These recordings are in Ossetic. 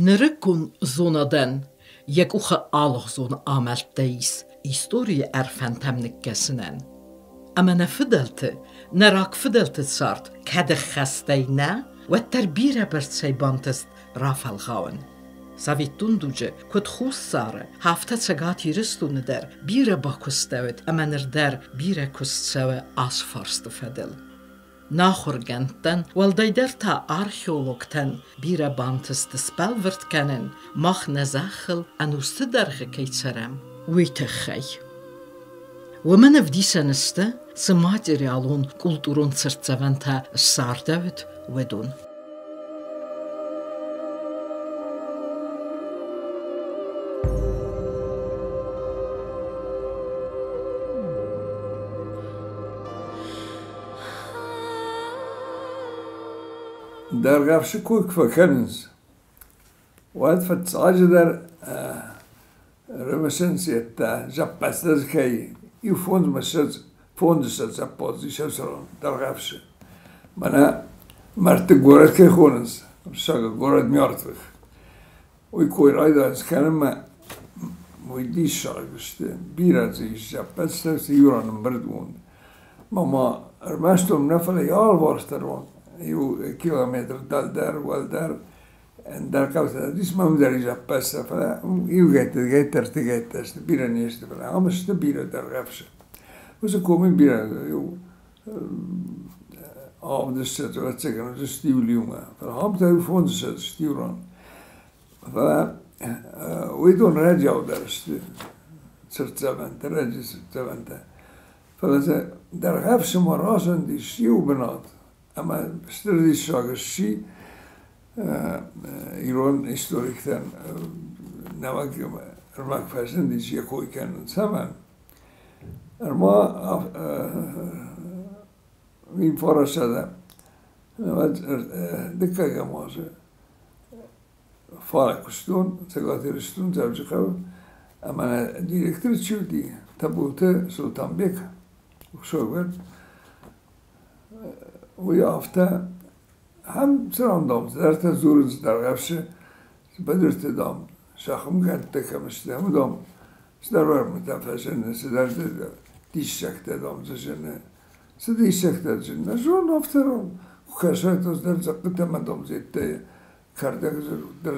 Нырыккон зонадӕн йӕ къухы алыгъуызон амӕлттӕ ис историйы ӕрфӕнтӕм ныккӕсынӕн. Ӕмӕ нӕ фыдӕлты, нӕ рагфыдӕлты цард кӕд ӕххӕстӕй нӕ, уӕддӕр бирӕбӕрцӕй бантыст рафӕлгъауын. Советон дуджы куыд Хуссары, афтӕ Цӕгат Ирыстоны дӕр бирӕ бакуыстӕуыд ӕмӕ ныр дӕр бирӕ куыст цӕуы ацы фарсты фӕдыл. Нӕ ахуыргӕндтӕн, уӕлдайдӕр та археологтӕн бирӕ бантыст сбӕлвырд кӕнын, мах нӕ зӕххыл ӕнусты дӕргъы кӕй цӕрӕм, уый тыххӕй. Уымӕн ӕвдисӕн сты, цы материалон, культурон цыртдзӕвӕнтӕ ссардӕуыд, уыдон. Дӕргъӕвсы кой куы фӕкӕнынц, уӕд фыццаджыдӕр ӕрымысынц йедтӕ зӕппӕдзтӕ дзы кӕй иу фондзмӕ ссӕдз, фондзыссӕдз зӕппадз ис ӕвзарон Дӕргъӕвсы. Мӕнӕ мӕрдты горӕт кӕй хонынц, уырыссаг город мертвых. Уый кой райдайынц кӕнынмӕ, уый диссаг сты, бирӕ дзы ис зӕппӕдзтӕ, иу ран ӕмбырдгонд. Ма ӕрмӕст уым нӕ, фӕлӕ йӕ алыварс дӕр иу километр дӕлдӕр, уӕлдӕр ӕндӕр хъӕутӕ ис мӕм дӕр ис ӕппӕт, фӕлӕ иугӕйттӕ, дыгӕйттӕ, ӕртыгӕйттӕ сты, бирӕ не сты, фӕлӕ ам сты бирӕ дӕргъӕвсы. Уыцы комы бирӕ иу авдыссӕдз, ӕвӕццӕгӕн, уыдысты иу лиумӕ, фӕлӕ ам та иу фондзыссӕдз сты иу ран. Фӕлӕ уыдон раджиаудӕр сты цыртдзӕвӕнтӕ, раджы цыртдзӕвӕнтӕ. Фӕлӕ дзы Дӕргъӕвсымӕ разындис иу бынат, ӕмӕ стыр диссаг сси ирон историктӕн нӕуӕг ӕрмӕг фӕзындис йӕ кой кӕнын. Цӕмӕн? Ӕрма 1900 дыккӕгӕм азы фӕлӕ куыстон Цӕгат Ирыстон Дзӕуджыхъӕуы ӕмӕ нӕ директор чи уыди, Табуты Султанбег, Уксогвер, уый афтӕ ахӕм цыран, дам, цыдӕртӕ дзурынц Дӕргъӕвсы, быдырты, дам, сӕ хуымгӕндтӕ кӕм сты, уыдон цыдӕр уӕрмытӕ фӕзыны, цыдӕр диссӕгтӕ, дам, дзы зыны. Цы диссӕгтӕ зыны, зон, афтӕ куы кӕсай, то цыдӕр дзыхъхъытӕ ӕмӕ домдзӕттӕ кӕрдӕг дӕр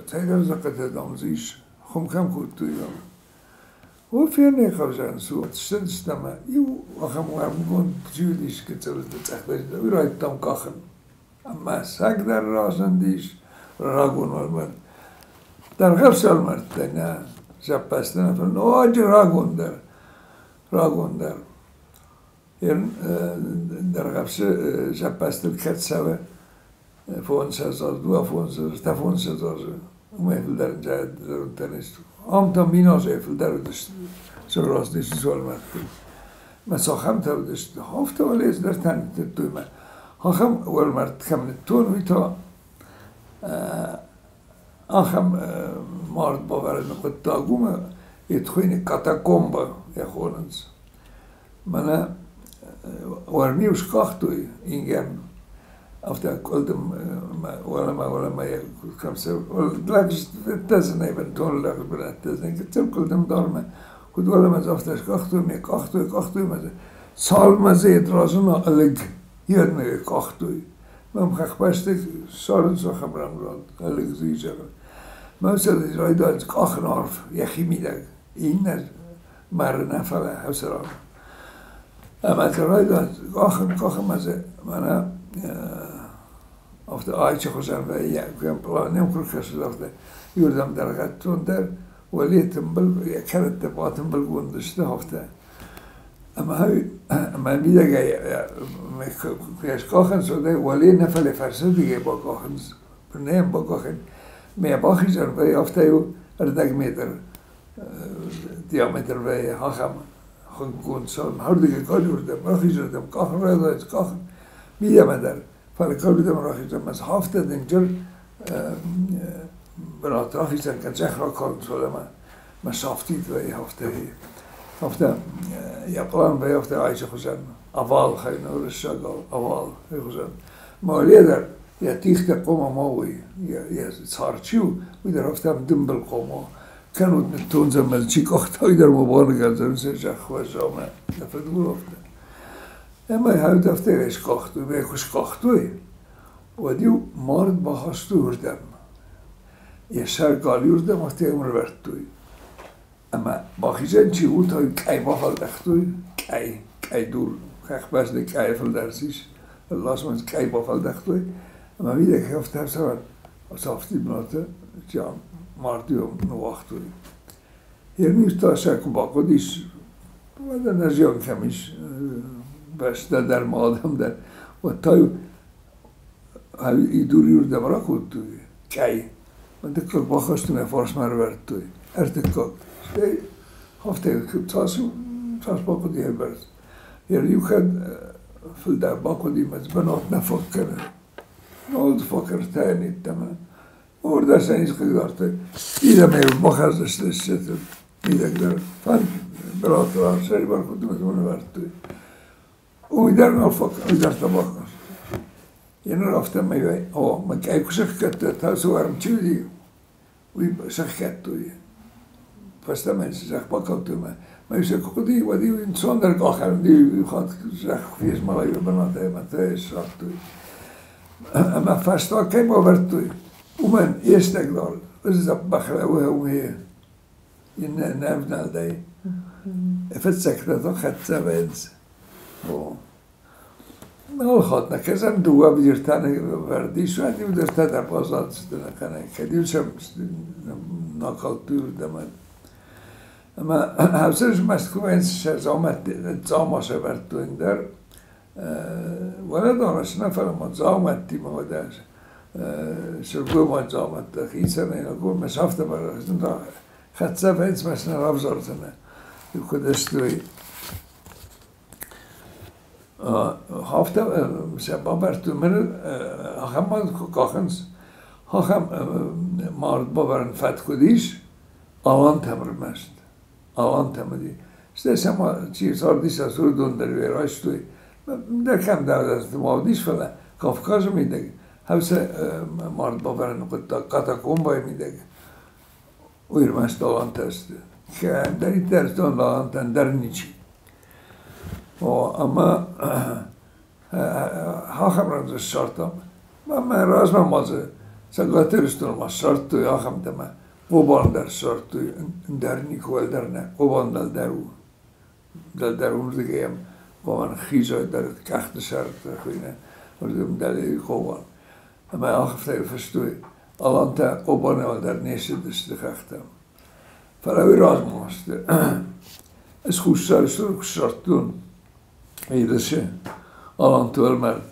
цӕйдӕр дзыхъхъытӕ, дам, дзы ис, хуым кӕм кодтой, дам. О, фенӕй хъӕвзӕн цы уыд, ссыдыстӕм ӕмӕ иу ахӕм уӕрмгонд чи уыдис гыццылты цъӕхтӕ, уый райдыдтам къахын. Ӕмӕ саг дӕр разындис рагон уӕлмӕрд. Дӕргъӕвсы уӕлмӕрдтӕ нӕ зӕппӕдзты нӕ, фӕлӕ ноджы рагондӕр, рагондӕр. Дӕргъӕвсы зӕппӕдзтыл кӕд цӕуы фондзсӕдз азы, дыууӕ фондз, ӕртӕ фондзсӕдз азы, уымӕй фылдӕр зӕронддӕр не сты. Ам та мин азӕй фылдӕр уыдысты, цы рацыдысты уӕлмӕрдты. Мӕ цахӕмтӕ уыдысты, афтӕ уӕле цыдӕртӕ ныттыдтой мӕ. Ахӕм уӕлмӕрд кӕм ныттон, уый та ахӕм мард бавӕрыны хъуыддаг уымӕ, это хуыйны катакомба йӕ хонынц. Мӕнӕ уӕрмиу скъахтой ингӕн, афтӕ къуылдым уӕлӕмӕ уӕлӕмӕ кӕм лӕгъзтӕ дзы нӕй бынтон лӕгъз бынӕттӕ дзы нӕй, гыццыл къуылдым дӕр куыд уӕлӕмӕ дзы афтӕ скъахтой, ме къахтой, къахтой мӕ дзы цалынмӕ дзы йед разына ӕлыг, йед ме къахтой. Мӕм хӕхбӕсты ссарынц ахӕм ран ӕлыг дзы изӕры. Мӕ сӕ райдайынц къахын арф йӕхимидӕг, иннӕ мӕры нӕ, фӕлӕ ӕвзӕрау. Ӕмӕ дзы райдайынц къахын, къахын ӕмӕ дзы мӕнӕ афтӕ айчы хуызӕн вӕййы, пъланӕм куы ркӕсыс, афтӕ иуырдӕм дӕргъӕццон дӕр, уӕле тымбыл, йӕ кӕрӕттӕ батымбылгонд сты афтӕ. Ӕмӕ ӕмӕ мидӕгӕй куы скъахынц, уӕд уӕле нӕ, фӕлӕ фӕрсырдыгӕй бакъахынц, нӕ йӕм бакъахын. Мӕ бахизӕн вӕййы афтӕ иу ӕрдӕг метр диаметр вӕййы ахӕм хуынггонд цалм ардыгӕй галиуырдӕм, рахизырдӕм къахын райдайынц къахын мидӕмӕ дӕр, фӕлӕ галиуырдӕм рахизӕн ӕмӕ афтӕ дынджыр бынат рахизӕн къӕдзӕх ракалынц уӕлӕмӕ мӕ сафтид вӕййы афтӕ. Афтӕ йӕ пълан вӕййы афтӕ айчы хуызӕн, овал хайны уырыссагау овал хуызӕн. Мӕ дӕр Йӕ тигътӕ хъуамӕ ма уой, йӕ цар чи у, уый дӕр афтӕ дымбыл хъуамӕ кӕнут ныттондзӕн мӕ чи къахта, уый дӕр ма баныгӕндзӕн сӕ зӕхх уӕззаумӕ. Нӕ фыдгул афтӕ. Ӕмӕ хӕрд афтӕ скъахтой, мӕ куы скъахтой, уӕд-иу мард бахастой уырдӕм. Йӕ сӕр галиуырдӕм афтӕ ӕрӕвӕрдтой. Ӕмӕ бахизӕн чи у, та къӕй бафӕлдӕхтой, къӕй, къӕйдур, хӕхбӕсты къӕйы фылдӕр сис, ласмӕ къӕй бафӕлдӕхтой. Ӕмӕ мидӕг афтӕ сӕфти бынаты мард-иу ныууагътой. Йе та сӕ куы бахъуыдис, уӕд ӕнӕзиан кӕм ис, бӕстӕ дӕр ма адӕм дӕр, уӕд та-иу идур-иуырдӕм ракодтой, къӕй. Дыккаг бахастой мӕ фарсмӕ ӕрӕвӕрдтой, ӕртыккаг. Стӕй афтӕ цас, цас бахъуыди ӕрбӕрц. Йӕ иу кӕд фылдӕр бахъуыди, мӕ бынат нӕ фаг кӕны. Нал фаг ӕртӕйӕн йеддӕмӕ. Уырдӕм хъыгдардтой. Идӕмӕ бахӕрдзысты мидӕгдӕр. Бынат сӕрибар кодтой, ӕмӕ ӕвӕрдтой. Уый дӕр нал фаг, уый дӕр та бахӕрз. Еныр афтӕмӕй, о, мӕ кӕй куы сӕхгӕдта, та цы уарм чи уыди, уый сӕхгӕдтой. Фӕстӕмӕ зӕхх бакалдтой мӕ. Мӕ сӕ куы хъуыди, уӕд-иу ӕнцондӕр къахӕн иу хатт зӕхх фезмӕлӕг бынатӕй ӕмӕ та ссардтой. Ӕмӕ фӕстаг кӕй бавӕрдтой, уымӕн йе стӕгдар дзӕбӕх лӕууы иннӕ ӕвнӕлдӕй. Фыццӕгтӕ та хӕццӕ вӕййынц. Нал хатт нӕ кӕсӕм дыууӕ бзиртӕны вӕрд ис, уӕд-иу дӕртӕ дӕр баззадысты нӕ кӕнӕ кӕд-иу сӕм накалдтой уырдӕм. Ӕмӕ ӕвзӕр Мӕскуыйӕн сӕ дзаума сӕвӕрдтой ӕндӕр уӕлӕдарӕс нӕ, фӕлӕ ма дзаумӕттимӕ уӕдӕ сылгоймаг дзаумӕттӕ хицӕнӕй нӕлгоймаг сӕфтӕ хӕццӕ фӕнцмӕ нӕ равзардзынӕ. Куыд сты, уый. Афтӕ сӕ бавӕрдтой мын ахӕм ма куы къахынц, ахӕм мард бавӕрын фӕтк уыдис, алантӕм ӕрмӕст. Алантӕм уыди. Стӕй сӕ чи цардис, сӕ уыдон дӕр райстой. Дӕр кӕм ма уыдис, фӕлӕ Кавказы мидӕг хӕвсӕ мард бавӕрыны хъуыддаг катакомбайы мидӕг уый ӕрмӕст алантӕ сты. Кӕддӕриддӕр стон алантӕ, ӕндӕр ничи. О, ӕмӕ ахӕм ран дзы ссардтам. Мӕ размӕ ма дзы Цӕгат Ирыстонмӕ ссардтой ахӕмтӕ мӕ Хъобан дӕр ссардтой, ӕндӕр никуы дӕр нӕ. Хъобан дӕлдӕр у. Дӕлдӕр уырдыгӕй йӕм Хъобан хизӕг дӕр къӕхты сӕрты хуыйны, уырдӕм дӕлейы Хъобан. Ӕмӕ ахӕмтӕй фыстой, алантӕ Хъобаны дӕр не ссыдысты хӕхтӕм. Фӕлӕ уый размӕ сты. Ӕз Хуссар Ирыстоны куы ссардтон Едысы аланты уӕлмӕрд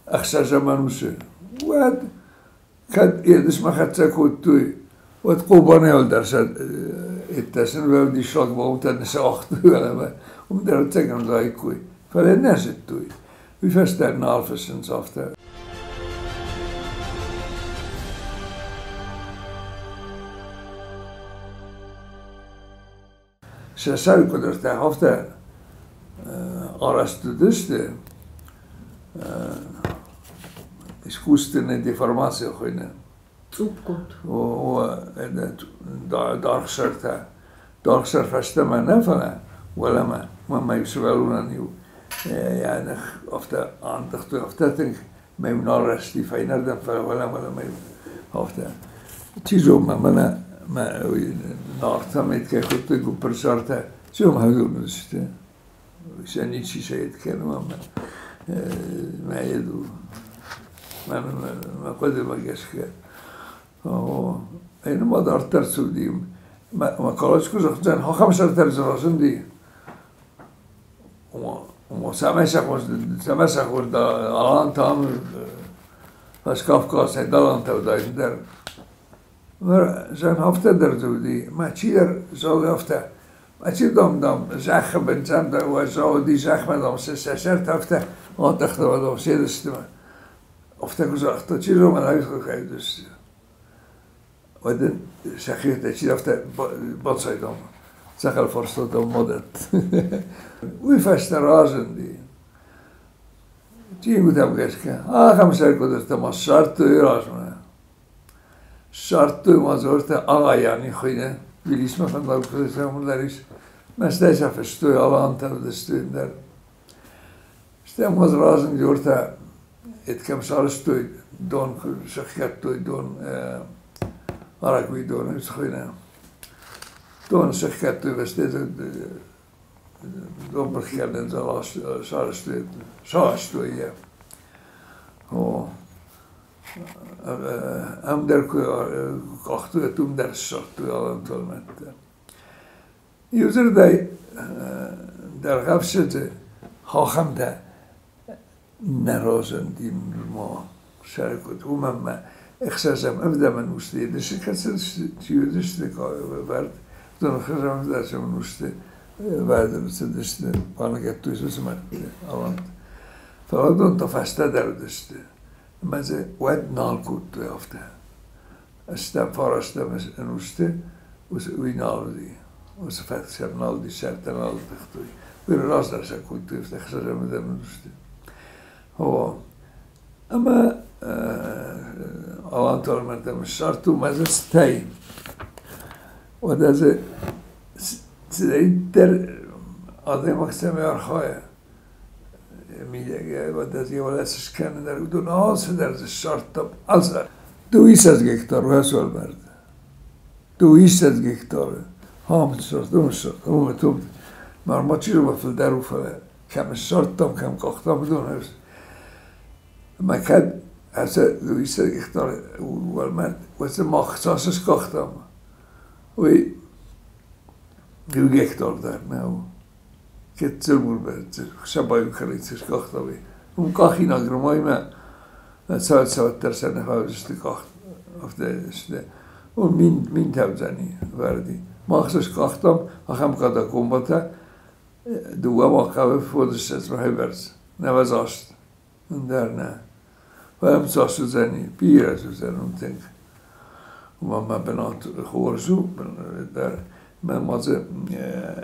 ӕхсӕзӕм ӕнусы, уӕд кӕд Едысмӕ хӕццӕ кодтой, уӕд Хъобанӕй уӕлдӕр сӕ еттӕ сын уӕлдиссаг баутӕ ныссагътой уӕлӕмӕ, уым дӕр ӕцӕгӕн заиккой, фӕлӕ нӕ зыдтой. Уый фӕстӕ нал фыссынц афтӕ. Сӕ сӕркъуыдыртӕ афтӕ арӕзт уыдысты, искусственная деформация хуыйны. Цъупгонд. Даргъсӕртӕ. Даргъсӕр фӕстӕмӕ нӕ, фӕлӕ уӕлӕмӕ. Мӕ сывӕллонӕн-иу йӕ ных афтӕ андыгътой, афтӕ тынг, мӕ-иу нал рӕзти фӕйнӕрдӕм, фӕлӕ уӕлӕмӕ-уӕлӕмӕ-иу афтӕ. Чи зоны, мӕнӕ мӕ Нартӕ кӕй хуыдтой гуыппырсартӕ, чи ма уыдысты. Сӕ ничи сайд кӕны мӕ мӕ еду. Мӕ хъуыдымӕ гӕсгӕ. Ӕнӕ ма дарддӕр цуди. Мӕ колледж куы зӕгъдзӕн, ахӕм сӕртӕр дзы разынди. Цӕмӕй сӕ хорз алантӕм Фӕскавказӕй далантӕ уыдаид дӕр. Зӕгъ, афтӕ дӕр дзы уыди, мӕ чидӕр зӕгъы афтӕ, мӕ чи дам, дам, зӕххы бын цӕмдӕр уӕззау уыди, зӕхмӕ, дам, сӕ сӕртӕ афтӕ атахтӕ, дам, седысты. Афтӕ куы загъта, чи зоны, кӕй уыдысты. Уӕд ын сӕхи чи афтӕ бацайдам, цӕхӕр фарстатӕм ма дӕтт. Уый фӕстӕ разынди. Чингуытӕм гӕсгӕ ахӕм сӕргуыдыртӕ ма ссардтой размӕ. Ссардтой ма дзуӕрттӕ Агъайани хуыйны, Тбилисмӕ фӕндаг дӕр ис. Мӕстӕй сӕ фыстой, алантӕ уыдысты дӕр. Стӕй ма дзы разынди ортӕ, кӕм сарӕзтой дон, сӕхгӕдтой дон, Арагуийы доны цы хуыйны. Дон сӕхгӕдтой бӕстӕ донбырхгӕнӕн сарӕзтой, сарӕзтой йӕ. О, ам дӕр куы къахтой, уым дӕр ссардтой алантолмӕттӕ. Иудзырдӕй, Дӕргъӕвсыты хохӕмтӕ нӕ разынди нырма сӕргуыд, уымӕн ма ӕхсӕзӕм ӕвдӕм ӕнусты Едысы кӕцы чи уыдысты вӕрд, уыдон ӕхсӕзӕм ӕвдӕсӕм ӕнусты вӕрд цыдысты, баныгӕдтой уыцы мӕрдты аланты. Фӕлӕ уыдон та фӕстӕдӕр уыдысты. Ӕмӕ дзы уӕд нал кодтой афтӕ. Ӕстӕм фарӕстӕм ӕнусты уый нал уыди. Уыцы фӕтк сӕм нал уыди, сӕртӕ нал здыхтой. Уый раздӕр сӕ кодтой афтӕ ӕхсӕзӕм ӕнусты. О, ӕмӕ Алантормӕрдӕм ссардтон мӕ дзы стӕй. Уӕдӕ дзы цыдӕриддӕр адӕймаг цӕмӕй архайа, мидӕгӕй, уӕдӕ дзы уӕлӕ цы скӕнын дӕр, уыдон алцыдӕр дзы ссардтам, алцыдӕр. 200 гектар уӕсуӕлмӕрд. 200 гектары. Хам ссардтам, ссардтам, ма чи фылдӕр у, фӕлӕ кӕм ссардтам, кӕм къахтам, уыдон Ӕмӕ кӕд ацы 200 гектар уӕлмӕрд, уӕд мах цас скъахтам, уый иу гектар дӕр нӕу. Гыццыл сабайы кӕрӕй скъахта уый. Уым къахинаг румаймӕ цӕуӕт-цӕуӕтдӕр сӕ нӕ фӕуыдзысты къахт. Афтӕ сты. Уым мин, минтӕ уыдзӕни вӕрди. Мах цы скъахтам, ахӕм катакомбӕтӕ дыууӕ махъӕвы фондзыссӕдз бӕрц, 98. Ӕндӕр нӕ. Фӕлӕ цас уыдзӕни, бирӕ уыдзӕн уым тынг. Уымӕн мӕ бынат хорз у, дӕр мӕ ма дзы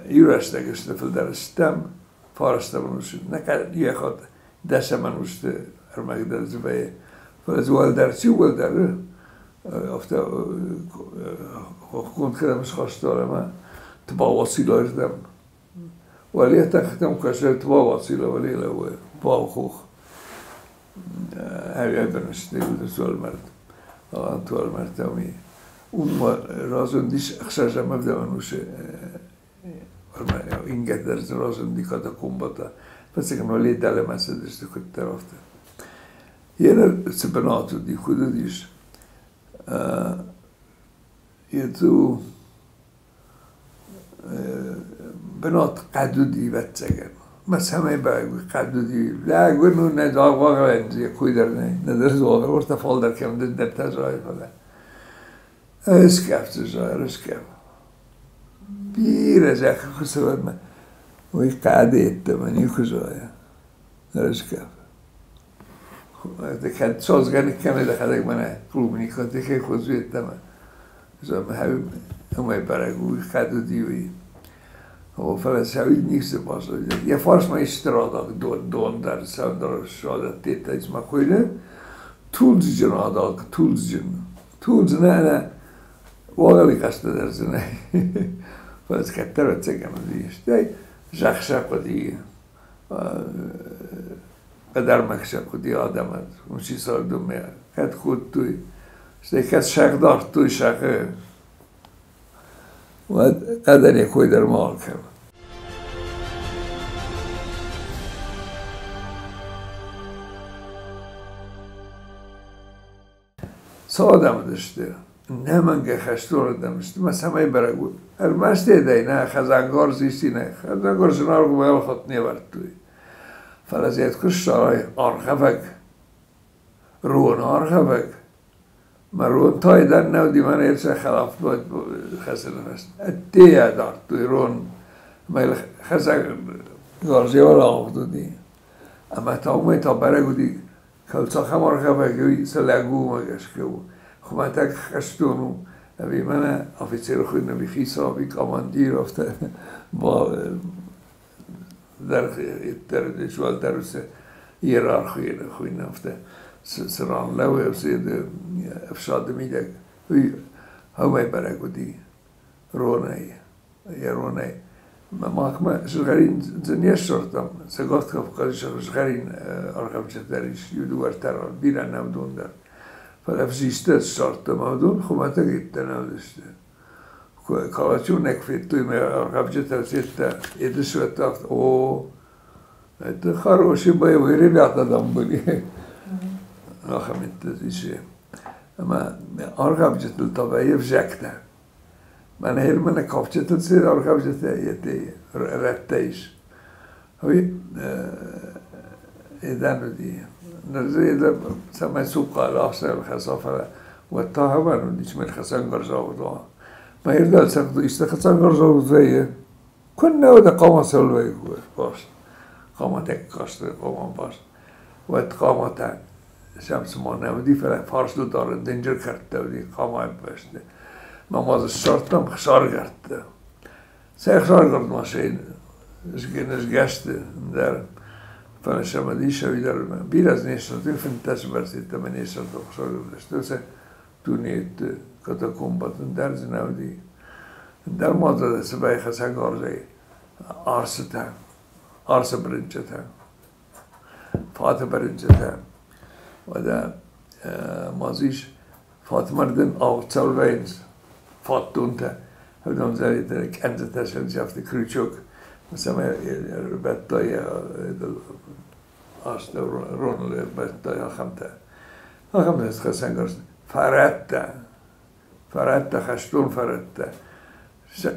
иу рӕстӕг сты фылдӕр стӕм, фарстам ӕнусы, нӕ йӕ хатт дӕсӕм ӕнусты ӕрмӕг дӕр дзы вӕййы. Фӕлӕ дзы уӕлдӕр циу уӕлдӕр, афтӕ хохгонд кӕдӕм схаста ӕмӕ Тбауацилайырдӕм. Уӕле тахтам кӕсӕр Тбауацила уӕле лӕууы Баухох. Ӕвӕбын сты уӕлмӕрд, Аланты уӕлмӕрдтӕ уый. Уым разындис ӕхсӕзӕм ӕвдӕм ӕнусы ингӕн дӕр дзы разынди катакомбӕтӕ. Фыццагӕн уӕле дӕлӕмӕ цыдысты куыддӕр афтӕ. Йе цы бынат уыди, куыд уыдис, йе бынат хъӕд уыди, ӕвӕццӕгӕн. Мӕ цӕмӕй бӕрӕг хъӕд уыди. Лӕгуын у, нӕ дагъуагъӕн йӕ кой дӕр нӕй. Нӕдӕр дзуагъ, ортӕ фалдӕр кӕм дӕр зайы, фӕлӕ. Ӕскъӕф дзы зайы, ӕрыскъӕф. Бирӕ зӕххы хуыцауӕнмӕ уый хъӕды йеддӕмӕ никуы зайы. Ӕрыскъӕф. Кӕд содзгӕ никкӕнай дӕхӕдӕг мӕнӕ клубникӕ хе хуыз йеддӕмӕ. Уымӕй бӕрӕг у, хъӕд уыди уый. О, фӕлӕ сӕуид ницы баззад. Йӕ фарсмӕ ис стыр адаг дон дӕр, сӕудар суадӕттӕ ма хуыйны. Тулдзджын адаг, тулдзджын. Тулдз нӕ, нӕ, уагъӕли хъӕстӕ дӕр дзы нӕй. Фӕлӕ дзы кӕддӕр ӕцӕгӕн уыди. Стӕй зӕхх сӕ хъуыди, хъӕдӕрмӕг сӕ хъуыди адӕмӕн. Уым чи цард, уым кӕд кодтой, стӕй кӕд сӕгъ дардтой сӕгъы, уӕд хъӕдӕн йӕ кой дӕр ма кӕн. Цы адӕм уыдысты? Нӕмӕнгӕй хӕстон адӕм сты, мӕ цӕмӕй бӕрӕг у. Ӕрмӕст едӕй нӕ хӕдзангарз исти нӕ. Хӕдзангарз зынаргъ уӕлхатт не вӕрдтой. Фӕлӕ дзы куы ссарай аргъӕвӕг, рон аргъӕвӕг, мӕ рон та дӕр нӕ уыди, мӕнӕ сӕ хӕлаф хӕцыны фӕстӕ. Ӕддейӕ дардтой рон, ӕмӕ йыл хӕцӕнгарз йӕ уӕлӕ ауыгъд уыди. Ӕмӕ та уымӕй та бӕрӕг уыди, цахӕм аргъӕвӕг уый цы лӕг у, уымӕ гӕсгӕ у. Хуымӕтӕг хӕстон у, ӕви мӕнӕ офицер хуыйны, ӕви хицау, ӕви командир, афтӕ дӕр дӕр уӕлдӕр уыцы. Иерархийы хуыйны афтӕ, цы ран лӕууы ӕфсады мидӕг, уый уымӕй бӕрӕг уыди ронӕй, йӕ ронӕй. Махмӕ сызгъӕрин дзы не ссардтам, Цӕгат Кавказы сызгъӕрин ӕргъӕвджытӕ дӕр ис, иу-дыууӕ ӕртӕ ран, бирӕ нӕ уыдон дӕр. Фӕлӕ ӕвзисты ссардтам, уыдон хуымӕтӕг йедтӕ нӕ уыдысты. Калачонӕг федтой мӕ ӕргъӕвджытӕ федта, Едысвӕдты афтӕ, о, это хорошие боевые ребята там были. Ахӕм ис. Ӕмӕ ӕргъӕвджытыл та вӕййы ӕвзӕгтӕ. Мӕнӕ Ерманы кафджытыл цы ӕргъӕвджытӕ рӕттӕ ис, уый едӕн уыди. Ныр дзы едӕ цӕмӕй цухъхъа ласта ӕрхӕца, фӕлӕ уӕд та хабар уыдис, мӕ хӕцӕнгарз ауыдта. Мӕ ирдӕл цӕгъды исты хӕцӕнгарз ауыд вӕййы. Куыннӕ уыд, хъама цӕуыл вӕййы баст. Хъаматӕ касты хъама баст. Уӕд хъаматӕ сӕм цыма нӕ уыди, фӕлӕ фарстыл дарын дынджыр кӕрдтӕ уыди хъамайы бӕсты. Мӕ ма дзы ссардтам хсаргӕрдтӕ. Сӕ хсаргард ма сӕ нызгӕсты дӕр. Фӕлӕ сӕм уыдис ӕви дӕр бирӕ дзы не ссардтой, 15 бӕрц йеддӕмӕ не ссардтой хсаргӕрдтӕ. Сӕ дунейы катакомбаты дӕр дзы нӕ уыди. Дӕр ма дзы цыбӕй хӕцӕнгарзӕй арсытӕ, арсы бырынчъытӕ. Фаты бӕрӕджытӕ. Уӕдӕ ма дзы ис фатмӕрдын авд вӕййынц фатдонтӕ. Уыдон зӕритӕ кӕндзытӕ сӕнсӕфты крючок. Цӕмӕй ӕрбӕтта йӕ астӕу роныл ӕрбӕтта ахӕмтӕ. Ахӕмтӕ хӕцӕнгарз фӕрӕттӕ. Фӕрӕттӕ, хӕстон фӕрӕттӕ. Сӕ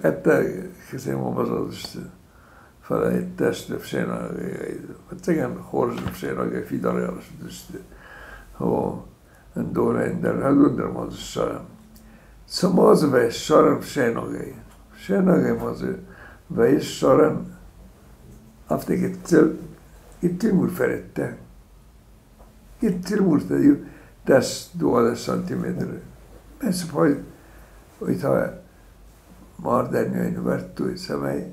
хицӕн баззадысты, фӕлӕ йедтӕ сты ӕфсӕйнагӕй, ӕвӕццӕгӕн, хорз ӕфсӕйнагӕй фидарӕй арӕзт О, ӕндонӕй ӕндӕр хӕдон дӕр ма дзы ссарӕм. Цы ма дзы вӕййы ссарӕм ӕфсӕйнагӕй? Ӕфсӕйнагӕй ма дзы вӕййы ссарӕн афтӕ гыццыл, гыццыл мур фӕрӕттӕ. Гыццыл муртӕ иу 10-12 сантиметры. Уый та мардӕн нывӕрдтой, цӕмӕй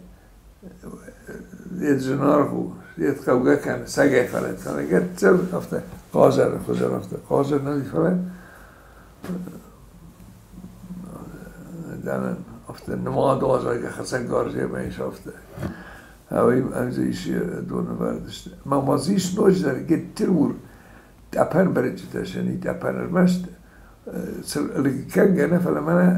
йед зынаргъ у, йед хъӕугӕ кӕны, сагӕй фӕлӕ фӕлӕ гыццыл афтӕ хъазӕны хуызӕн афтӕ хъазӕн нӕ фӕлӕ дӕнӕн афтӕ нымад уазӕг хӕцӕнгарз йемӕ ис афтӕ. Ӕви дзы ис донывӕрд сты. Ма ма дзы ис ноджыдӕр гыццыл ур тъӕпӕн бӕрӕджытӕ сӕни тъӕпӕн ӕрмӕст кӕнгӕ нӕ, фӕлӕ мӕнӕ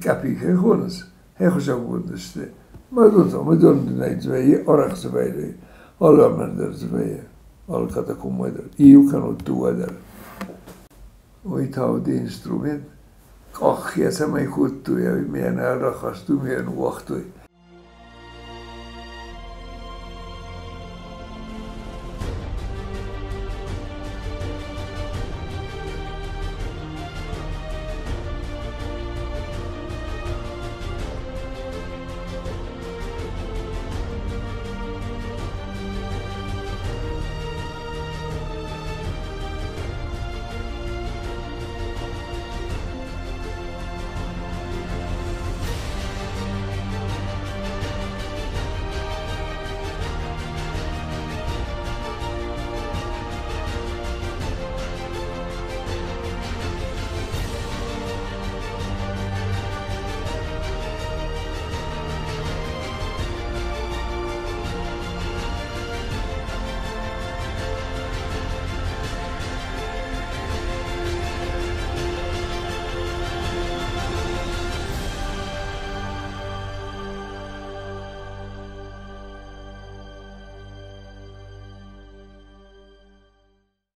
къапикӕ хонынц, хӕхуызӕнгонд сты. Мадон нӕй дзы вӕййы, арӕх дзы вӕййы, алы амӕн дӕр дзы вӕййы, алы катакоммӕ дӕр, иу кӕнӕ дыууӕ дӕр. Уый та уыди инструмент, къах йӕ цӕмӕй кодтой, ӕви мӕ нӕ рахастой, мӕ ныууагътой.